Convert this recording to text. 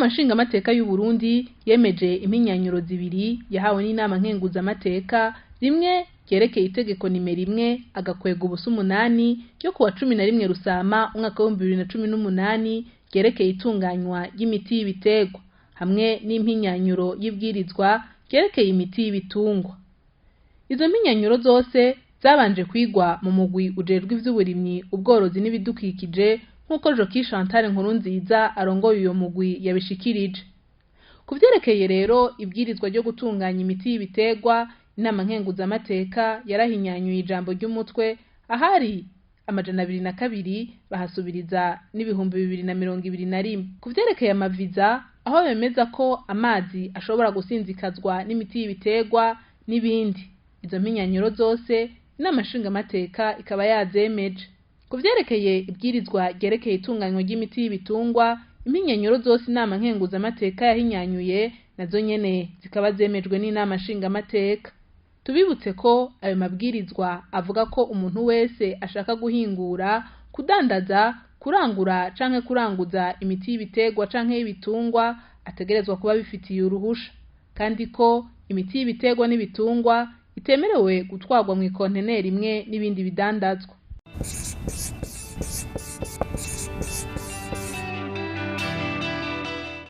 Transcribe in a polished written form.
Inama nshingamateka y'u Burundi yemeje impinyanyuro zibiri yahawe n'inama nkenguzamateka, rimwe ryerekeye itegeko nimero 1-08 ryo kuwa 11 Rusama umwaka w'2018 ryerekeye itunganywa ry'imiti y'ibiterwa, hamwe n'impinyanyuro y'ibwirizwa ryerekeye imiti y'ibitungwa. Izo mpinyanyuro zose zabanje kwigwa mu mugwi ujejwe ivy'uburimyi, ubworozi n'ibidukikije, nk'uko Joki Chantal Nkurunziza arongoye uyo mugwi yabishikirije. Ku vyerekeye rero ibwirizwa ryo gutunganya imiti y'ibiterwa, inama nkenguzamateka yarahinyanyuye ijambo ry'umutwe ahari 202 bahasubiriza n'2021. Ku vyerekeye amaviza, aho bemeza ko amazi ashobora gusinzikazwa n'imiti y'ibiterwa n'ibindi, izo mpinyanyuro zose inama nshingamateka ikaba yazemeje. Ku vyerekeye ibwirizwa ryerekeye itunganywa ry'imiti y'ibitungwa, impinyanyuro zose inama nkenguzamateka yahinyanyuye nazo nyene zikaba zemejwe n'inama nshingamateka. Tubibutse ko ayo mabwirizwa avuga ko umuntu wese ashaka guhingura, kudandaza, kurangura canke kuranguza imiti y'ibiterwa canke y'ibitungwa ategerezwa kuba abifitiye uruhusha, kandi ko imiti y'ibiterwa n'ibitungwa itemerewe gutwarwa mw'ikonteneri imwe n'ibindi bidandazwa.